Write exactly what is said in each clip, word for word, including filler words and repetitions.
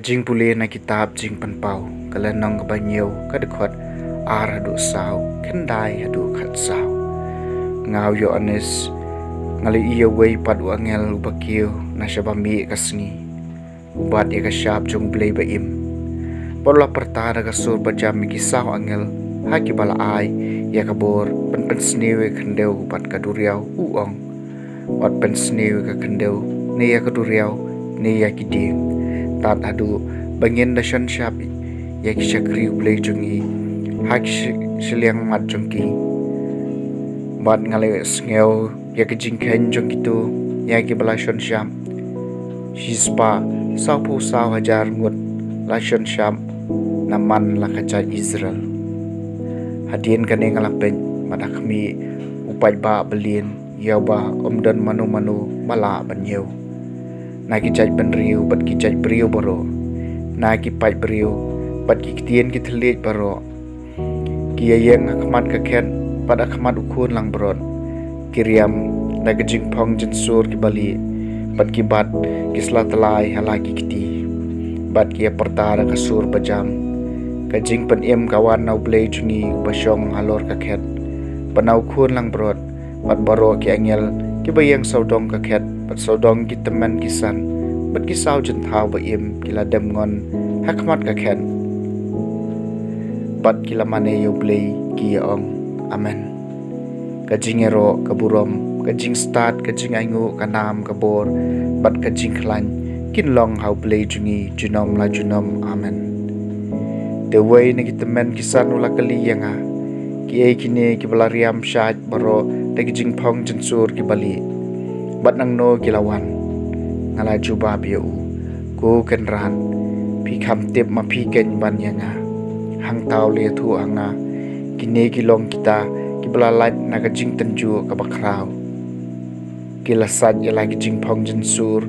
Jingpule na kitab Jingpynpaw, ka lynnong kaba hynñiew, ka dkhot ar haduh saw, khyndai haduh khatsaw. Nga u Ïoannis, nga la ïohi ïa uwei pat u angel uba kiew na shaba mih ka sngi, u bat ïa ka shap jong U Blei ba im. Bad u la pyrta da ka sur bajam ïa ki saw angel ha kiba la ai ïa ka bor ban pynsniew ïa ka khyndew bad ka duriaw, u ong: Wat pynsniew ïa ka khyndew, ne ïa ka duriaw, ne ïa ki dieng, tad haduh ba ngin da shon shap ïa ki shakri U Blei jong ngi ha ki shi-, shiliang mat jong ki. Bad nga la ïohsngew ïa ka jingkheiñ jong kito ïa kiba la shon shap. Shispah sawphew saw hajar ngut la shon shap na man la ka jaid Israel. Hadien kane nga la peit, bad ha khmih, u paidbah ba lin, ïa uba ym don mano mano ba lah ban ñiew. Na ki jaid bynriew bad ki jaid briew baroh, na ki paid briew bad ki ktien ki thylliej baroh, ki ïaïeng ha khmat ka khet bad ha khmat U Khun langbrot. Ki riam da ka jingphong jynsur kiba lieh, bad ki bat ki sla tyllai ha la ki kti. Bad ki ïa pyrta da ka sur bajam: Ka jingpynim ka wan na U Blei jong ngi uba shong halor ka khet, bad na U Khun langbrot. Bad baroh ki angel kiba ïeng sawdong ka khet, bad sawdong ki tymmen ki san, bad ki saw jynthaw ba im, ki la dem ngon ha khmat ka khet, bad ki la mane ïa U Blei, ki ïa ong: Amen. Ka jingïaroh, ka burom, ka jingstad, ka jingainguh, ka nam, ka bor, bad ka jingkhlaiñ, kin long ha U Blei jong ngi junom la junom. Amen. Te uwei na ki tymmen ki san u la kylli ïa nga: Kiei kine kiba la riam shaid baroh da ki jingphong jynsur kiba lieh, bad nangno ki la wan? Nga la jubab ïa u: Ko Kynrad, phi kham tip ma phi keiñ ban ïa nga. Hangta u la ïathuh ha nga: Kine ki long kita kiba la lait na ka jingtynjuh kaba khraw. Ki la sait ïa la ki jingphong jynsur,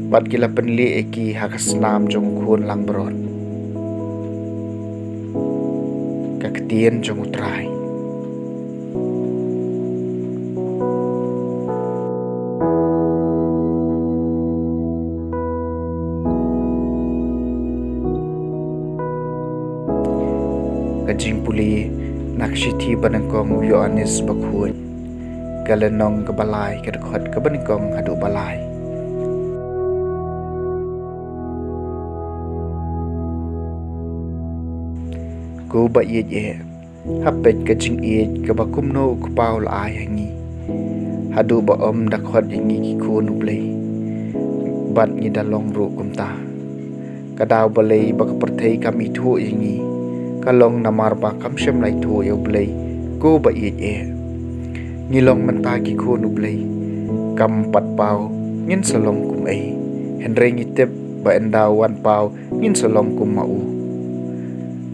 bad ki la pynlieh ïa ki ha ka snam jong U Khun langbrot. Ka ktien jong U Trai. Ka jingpule na ka shithi banyngkong u Ïoannis Bakhuid, ka lynnong kaba lai, ka dkhot kaba nyngkong haduh ba lai. Ko ba ïeit eh, ha peit ka jingïeit kaba kumno U Kpa u la ai ha ngi, haduh ba ym da khot ïa ngi ki khun U Blei, bad ngi da long ruh kumta. Ka daw balei ba ka pyrthei kam ithuh ïa ngi? Ka long namar ba kam shym la ithuh ïa U Blei, ko ba ïeit eh. Ngi long mynta ki khun U Blei. Kam pat paw ngin sa long kum ei, hynrei ngi tip ba ynda u wan paw ngin sa long kum ma u.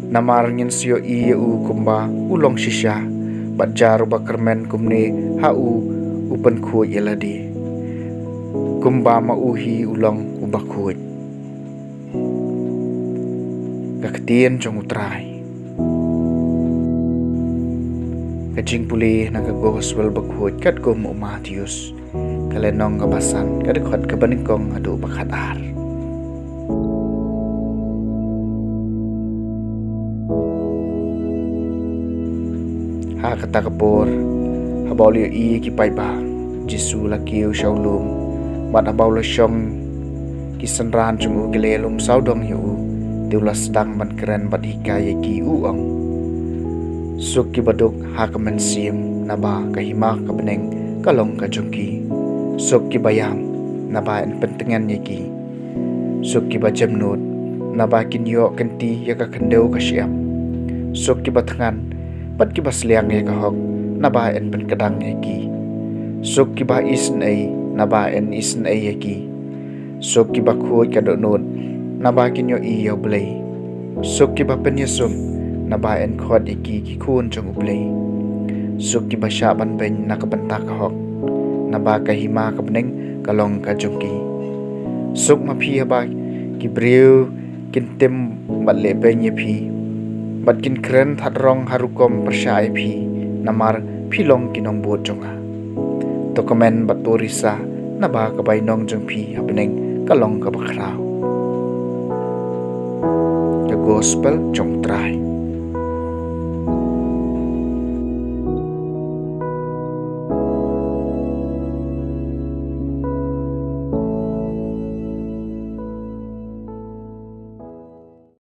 Namar ngin sa ïohi ïa u kumba u long shisha, bad jar uba kyrmen kumne ha u, u pynkhuid ïa lade, kumba ma u hi u long uba khuid. Ka ktien jong U Trai. Ka jingpule na ka Gospel Bakhuid katkum u Mathaios, ka lynnong kaba san, ka dkhot kaba nyngkong haduh ba khatar. Ha kata ka por, haba u la ïohi ïa ki paidbah, Jisu la kiew sha u lum, bad haba u la shong, ki synran jong u ki la ïalum sawdong ïa u. Te u la sdang ban kren bad hikai ïa ki, u ong: Suk kiba duk ha ka mynsiem, naba ka hima ka bneng ka long ka jong ki. Suk kiba ïam, naba yn pyntngen ïa ki. Suk kiba jemnud, naba kin ïoh kynti ïa ka khyndew ka shyiap. Suk kiba thngan bad kiba sliang ïa ka hok, naba yn pynkdang ïa ki. Suk kiba isynei, naba yn isynei ïa ki. Suk kiba khuid ka dohnud, naba kin ïohi ïa U Blei. Suk kiba pynïasuk, naba yn khot ïa ki ki khun jong U Blei. Suk kiba shah ban beiñ na ka bynta ka hok, naba ka hima ka bneng ka long ka jong ki. Suk ma phi haba ki briew kin tim bad leh beiñ ïa phi, bad kin kren that rong ha rukom pyrshah ïa phi, namar phi long ki nongbud jong nga. To kmen bad to risa, naba ka bainong jong phi ha bneng ka long kaba khraw. Gospel jong U Trai.